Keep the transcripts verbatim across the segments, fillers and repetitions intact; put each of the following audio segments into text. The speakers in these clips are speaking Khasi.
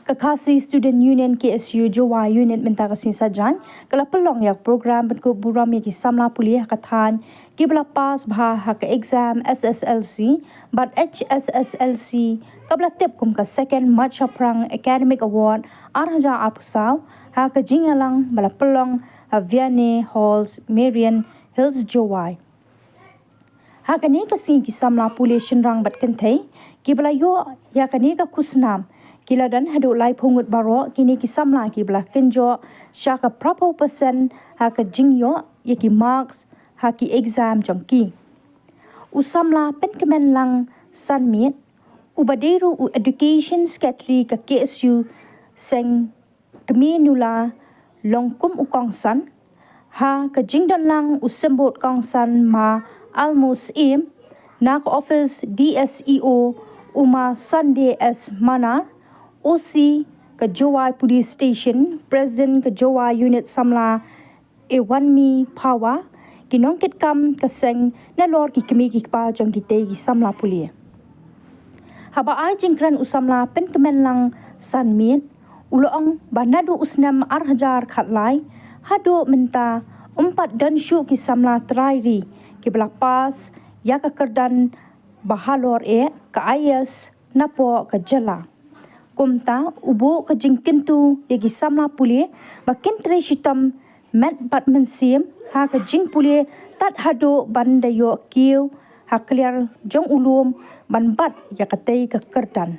Ka Khasi Student Union K S U Jowai Unit mynta ka sngi Saitjaiñ ka la pynlong ïa ka program pynkup burom ïa ki samla pule ha ka thaiñ kiba la pass bha ha ka exam S S L C bad H S S L C kaba la tip kum ka Second Machaphrang Academic Award ar hajar arphew saw ha ka jingïalang ba la pynlong ha Vianney Halls, Marian Hills, Jowai. Ha kane ka sngi ki samla pule shynrang bad kynthei kiba la ïoh ïa kane ka khusnam ki la don haduh laiphew ngut baroh kine ki samla kiba la kynjoh sha ka phraphew percent ha ka jingïoh ïa ki marks ha ki exam jong ki. U samla Pynkmenlang Sanmiet uba dei ruh u Education Secretary ka K S U Seng Kmie Nula long kum u kongsan ha ka jingdonlang u symbud kongsan Ma Almus Im na ka office D S E O u Ma Sunday S Manar, O C ka Jowai Police Station, President ka Jowai Unit Samla Ewanmi Phawa, ki nongkitkam ka seng nalor ki kmie ki kpa jong kitei ki samla pule. Haba ai jingkren u samla Pynkmenlang Sanmiet u la ong ba naduh u snem ar hajar khatlai haduh mynta um pat don shuh ki samla trai ri kiba la pass ïa ka kyrdan ba halor eh ka I A S napoh ka jylla. Kumta u buh ka jingkyntu ïa ki samla pule ba kin trei shitom met bad mynsiem ha ka jingpule tad haduh ban da ïoh kiew ha kliar jong u lum ban bat ïa katei ka kyrdan.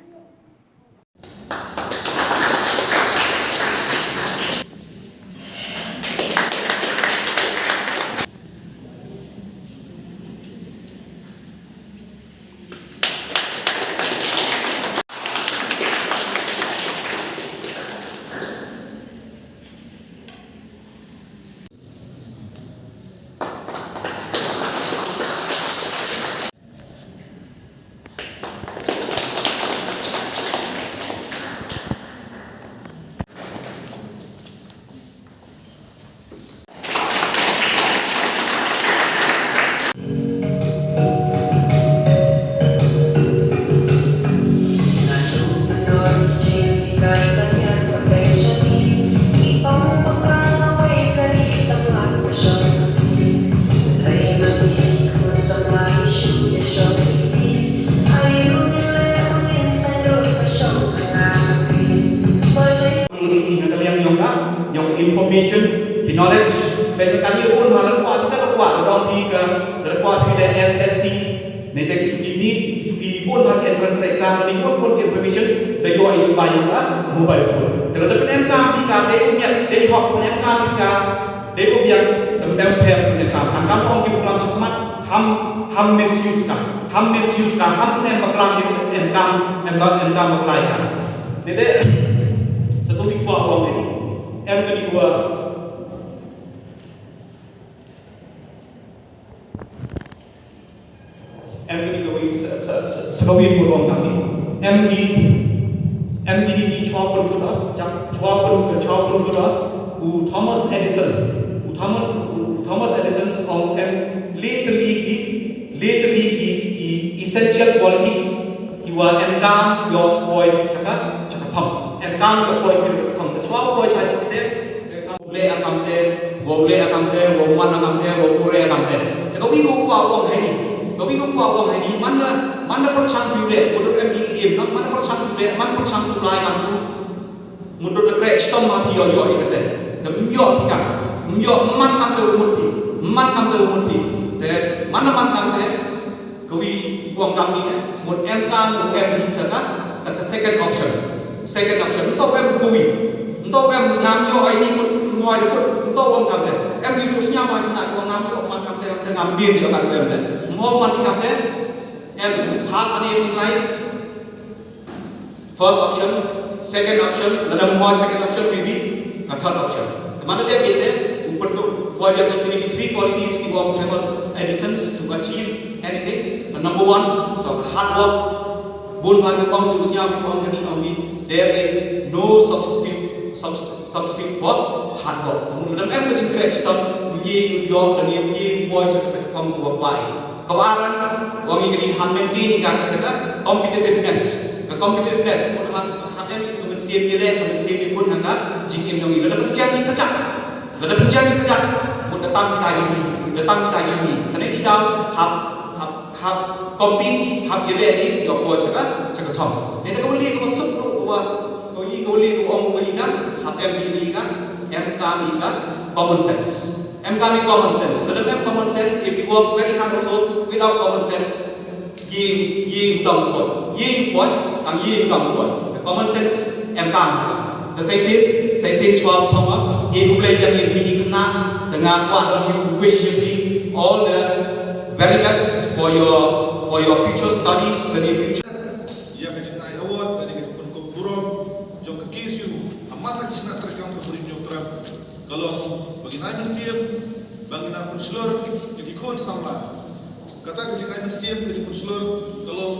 Ïa ka liang jong ka, jong information, ki knowledge, pynban ka dei bun ha, lada kwah, lada kwah, lada kwah phi ka, lada kwah phi da S S C, ne da kito ki NEET, kito ki bun ha ki entrance exam, ne bun bun ki information, da ïoh ïa ka bai jong ka mobile phone. Te lada pynemkam phi ka, dei u miat, dei hok, pynemkam phi ka, dei u biang, da pynemkam, pynemkam. Kan kam ong ki u klam shakhmat, ham, ham misuse ka, ham misuse ka, ham pynem bakla ïa, pynemkam, em ba, pynemkam bakla ïa ka. Nide, sa kawei kwah ong ïa, em kane kwah, em kane kawei, sa, sa, sa, sa kawei kwah ong kane. Em ki, em kine ki chwa pun kuda, chwa pun, chwa pun kuda, u Thomas Edison, u Thomas, u Thomas Edison ong em le tylli ki, le tylli ki, ki essential qualities. Ki wa em kam ïoh poi cha ka, cha ka phang. Em kam ïoh poi cha ka phang. Ka chwa poi cha chi te. Leh ïa kam te, wow leh ïa kam te, wow man ïa kam te, wow pure ïa kam te. Te kawei ka kwah ong heini. Kawei ka kwah ong heini. Man na, man na pyrshang phi leh, mutdur em ki im, man na pyrshang phi leh, man pyrshang phi lai kam tu. Mutdur da kreh chitom ma phi ïoh ïoh ïa kate. Te ym ïoh phi ka. Ym ïoh man kam te u mut phi. Man kam te u mut phi. Te man na man kam te. Kawei u ong kam ni ne, mut em kam u em hi sa ka, sa ka second option. Second option. Ym tau em kawei. Ym tau em ngam ïoh ai ni mut moi da kut. Ym tau ong kam te. Em ki tu sñiaw ma ki na ko ngam ïoh man kam te, te ngam bien ïoh kam em le. Mo man kam te. Em ha kane in life. First option, second option, lada mo second option maybe, ka third option. Te man la dep ite, u pynkup poi biang chi kine ki three qualities ki wa ong Thomas Edison to achieve anything. Te number one, to ka hard work. Bun ba ki ong tu sñiaw ki ong kani ong ni, there is no substitute, subs-, substitute for hard work. Te mut lada em ka jingkreh chitom, ym ye ïoh kani, ym ye poi cha kata ka kam ka wa kwah. Kaba ar, ong ïa kani ha maintain ïa ka, ka, ka competitiveness. Ka competitiveness, mut ha, ha em ïa ka Siem ïaleh, ka mynsiem ïakun ha ka jingim jong ngi. Lada pynjah ngi kjat, lada pynjah ngi kjat, mut da tam kita ïa ngi, da tam kita ïa ngi. Kane ki daw hap, hap, hap compete, hap ïaleh ïa ka por sha ka, sha ka thong. Nangta ka wali ka suk ruh ka wa, ka wali, ka wali ka ong ka wali ka, hap em ïa ngi ka, em tam ïa ka common sense. Em tam ïa common sense. Lada em common sense, if we work very hard also without common sense, ïing, ïing dang poi, ïing poi, tang ïing dang poi. Ka common sense em tang. Te sa shisien, sa shisien shuwa shuwa, ïa U Blei dang ïa phi ki khynnah, te nga kwah don ïa u wish ïa phi all the very best for your, for your future studies, for your future. Ïa ka jingai award, ka jingpynkup burom jong ka K S U, ha man la ki shnat treikam ka Burom Jong Trep, ka long ba ngin ai mynsiem, ba ngin ai mynshlur ïa ki khun samla. Kata ka jingai mynsiem, ka jingpynshlur, ka long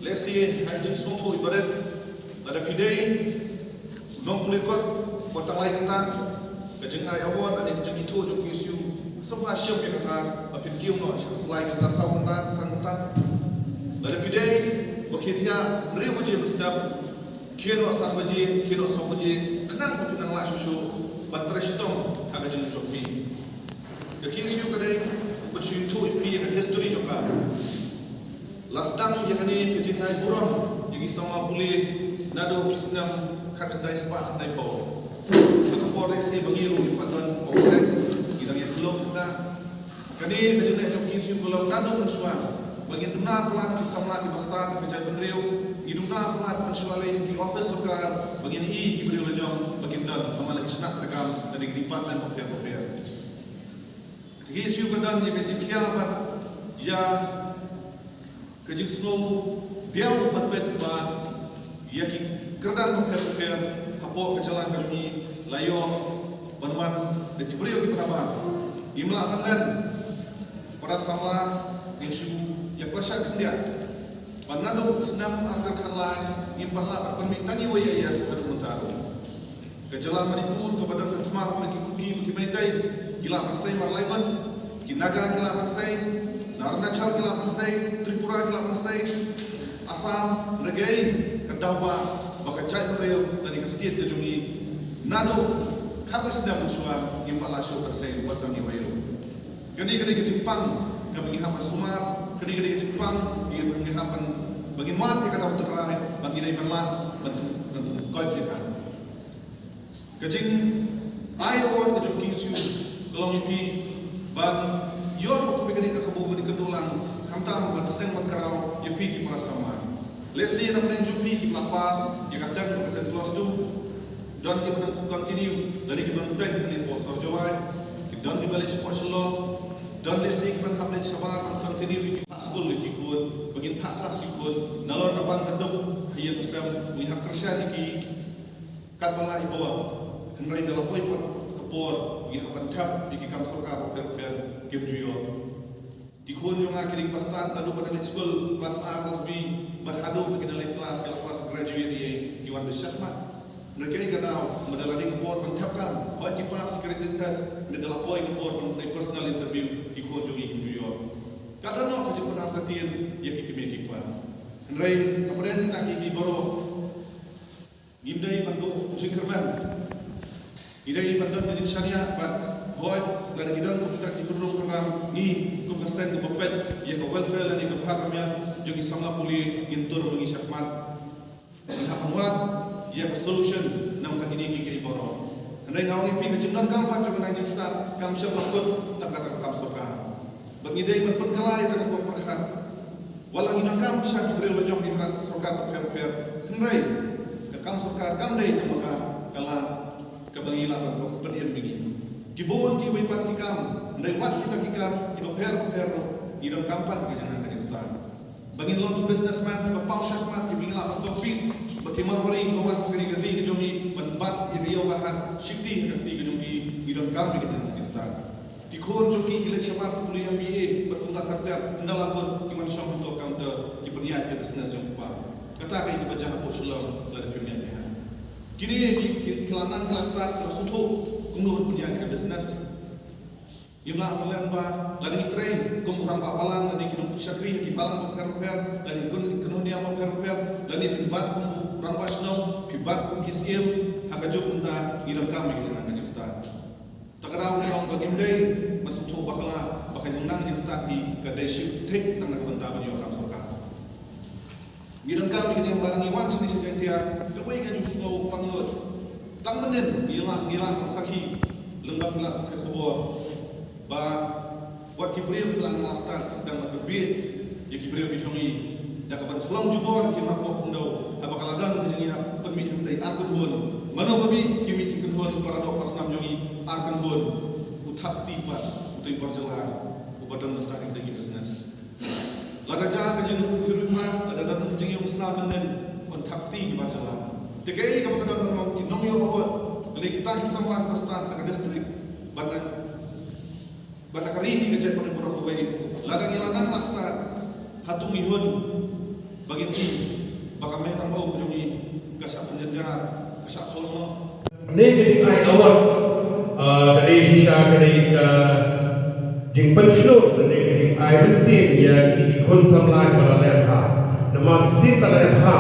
lehse ha i jingsngewthuh i barit, lada phi dei u nongpule kot, wat tang lai kynta, ka jingai award, lane ka jingithuh jong K S U, sngewbha shim ïa kata, ba phin kiew noh sha ka lai kynta, saw kynta, san kynta. Lada phi dei ba khie thiah hynriew baje mynstep, khie noh san baje, khie noh saw baje, khnang ba phin nang lah shuh shuh ban trei shitom ha ka jingjop phi. Ka K S U ka dei ban shu ïathuh ïa phi ïa ka history jong ka. La sdang ïa kane ka jingai burom ïa ki samla pule naduh ki snem khatkhyndai spah khyndaiphew. Ha ka por lehse ba ngi ruh ngi pat don, ngi dang ïa khlem kata. Kane ka jingleh jong K S U ka long naduh mynshuwa ba ngin duna palat ki samla kiba stad ha ka jaitbynriew, ngin duna palat mynshuwa lei ki office sorkar ba ngin ïohi ki briew la jong ba kin don ha man la ki shnat treikam lane ki department bapher bapher. Ka K S U ka don ïa ka jingkhia bad ïa ka jingsngew diaw ban peit ba ïa ki kyrdan bapher bapher hapoh ka jylla ka jong ngi la ïoh ban wan da ki briew kiba nabar. Ngim lah ban len para samla ngin shu ïa pyrshah khyndiat ba naduh u snem arhajar khatlai ngim pat lah ban pynmih tang ïa u I A S haduh mynta ruh. Ka jylla Manipur kaba don ka thma na ki Kuki bad ki Meitei, ki lah ban sei mar lai ngut, ki Naga ki lah ban sei, na Arunachal ki lah ban sei, Tripura ki lah ban sei, Assam, hynrei ka daw ba, ba ka jaitbynriew lane ka state ka jong ngi naduh khatwei snem mynshuwa ngim pat lah shuh ban sei wat tang ïa u I A S. Kane ka dei ka jingpang kaba ngi hap ban sumar, kane ka dei ka jingpang kaba ngi hap ban, ba ngin wad ïa ka daw tynrai, ba ngi dei ban lah ban, ban koit ïa ka. Ka jingai award ka jong K S U ka long ïa phi ban ïoh ruh kane ka kabu ban ïakynduh lang, khamtam ban sdang ban kynraw ïa phi ki para samla. Lehse na pdeng jong phi kiba la pass ïa ka ten, ka ten plus two, don kiba dang continue, don kiba dang teng ha leit poh sor Jowai, ki don kiba leit shapoh Shillong, don lehse kiba hap leit shabar ban continue ïa ki phah skul ïa ki khun, ba kin phah klas ïa ki khun, nalor ka ban ka duk ha ïing ha sem, ngi hap kyrshan ïa ki. Katba la i bor, hynrei da la poi pat ka por, ngi hap ban thep ïa ki kam sorkar bapher bapher kim ju ïoh. Ki khun jong nga ki dei kiba stad naduh ba ki leit skul klas A, klas B, bad haduh ba ki dang leit klas, ki la pass graduate ïa, ki wan beit shakhmat. Hynrei kaei ka daw, ma da la dei ka por ban thep kam, hooid ki pass ki written test, hynrei da la poi ka por ban pynlong personal interview, ki khun jong ngi kim ju ïoh. Ka don noh ka jingpynartatien ïa ki kmie ki kpa. Hynrei hapdeng kita kiei kiei baroh, ngim dei ban duh jingkyrmen. Ngi dei ban don ka jingshaniah bad hooid, lada ngi don kum kita ki pynrung pynram, ngi kum ka seng kaba peit ïa ka welfare lane ka bha ka miat jong ki samla pule, ngin tur ma ngi shakhmat. Ngi hap ban wad ïa ka solution na bynta kine kiei kiei baroh. Hynrei nga ong ïa phi, ka jingdonkam pat jong ka nongshong shnong kam shym la kut tang kata ka kam sorkar. Bad ngi dei ban pynkylla ïa kata ka pyrkhat. Wat la ngi donkam sha ki briew la jong ki tnat sorkar bapher bapher, hynrei ka kam sorkar kam dei tang ma ka, ka lad kaba ngi lah ban pynïeng ma ngi. Ki bun kiwei pat ki kam, hynrei wat kita ki kam kiba pher bapher ruh, ngi donkam pat ka jingnang ka jingstad. Ba ngin long ki businessman kiba paw shakhmat, kiba ngi lah ban compete bad ki Marwari kiba wan ha ka ri ka jong ngi ban bat ïa ka ïew ka hat shakti ha ka kti ka jong ki, ngi donkam ïa ka jingnang ka jingstad. Ki khun jong ki ki leit shabar ki pule M B A bad kumta ter ter, ynda la kut ki wan shong hapoh counter, ki pynïaid ïa ka business jong u kpa. Kata ka dei kaba jia hapoh Shillong lada phim ïaid biang. Kine ki, ki, ki la nang, ki la stad, ki la sngewthuh kumno ban pynïaid ïa ka business. Ngim lah ban len ba lada ngi trei kum u rangbah balang lane ki nongshakri ha ki balang bapher bapher lane ki kynhun niam bapher bapher lane ban bat kum u Rangbah shnong, phi bat kum ki siem, ha kajuh mynta ngi donkam ïa ka jingnang ka jingstad. Ta ka daw ngi ong ba ngim dei ban sngewthuh bakla ba ka jingnang jingstad hi ka dei shuh thik tang na ka bynta ban ïoh kam sorkar. Ngi donkam ïa ka jingnang, ngi wan shane sha Jaiñtia, kawei ka jingsngew pangnud. Tang mynnin ngi lah, ngi lah ban sakhi lyngba ki lad pathai khubor ba wat ki briew ki la nang stad ki sdang ban pynbiej ïa ki briew ki jong ngi da kaban khlong jubor ki map khongdaw, haba ka la don ka jingïap pynmih hangtei ar kynhun. Mano ba mih ki mih ki kynhun para doh para snam jong ngi ar kynhun. U thap kti pat uto i bar jylla uba don bynta ïa ki business. Lada jia ka jingïarap, lada don ka jingïarap sna mynnin, un thap kti ki bar jylla. Te kaei kaba ka don ban ong, ki nongïoh award, lane kita ki samla kiba stad ha ka district, ban la, ban la ka ri hi ka jaitbynriew baroh kawei. Lada ngi la nang la stad, hato ngi hun ba ngin i ba ka mei ka mo ka jong ngi ka shah pynjynjar, ka shah khlong noh? Kane ka jingai award, ah, ka dei shisha ka dei ka jingpynshlur, ka dei ka jingai mynsiem ïa ki khun samla kiba la leh bha. Namar shisien ba la leh bha,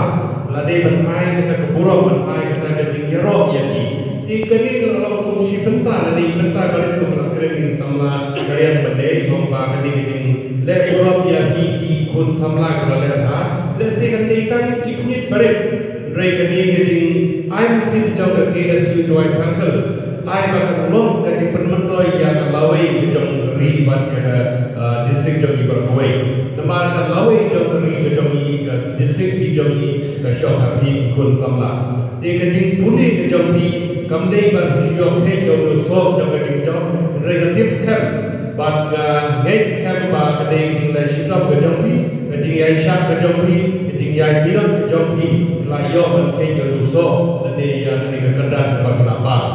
la dei ban ai kata ka burom, ban ai kata ka jingïaroh ïa ki. Te kane ka la long kum shi bynta, la dei bynta barit kum la kren ïa ki samla ka rian ba dei, kum ba kane ka jingleh burom ïa ki, ki khun samla kiba la leh bha. Lehse kan dei tang i pynït barit. Hynrei kane ka jingai mynsiem jong ka K S U Jowai Circle ai ba kan long ka jingpynmyntoi ïa ka lawei ka jong ka ri bad ïa ka, ah, district jong ngi baroh kawei. Namar ka lawei jong ka ri ka jong ngi, ka district ka jong ngi ka shong ha phi ki khun samla. Te ka jingpule ka jong phi kam dei ban shu ïoh phet ïoh lut soh jong ka jingjop, hynrei ka tip skhem bad ka ngeit skhem ba ka dei ka jingleh shitom ka jong phi, ka jingïaishah ka jong phi, ka jingïaimihnot ka jong phi, la ïoh ban khet ïa u soh lane ïa kane ka kyrdan kaba phi la pass.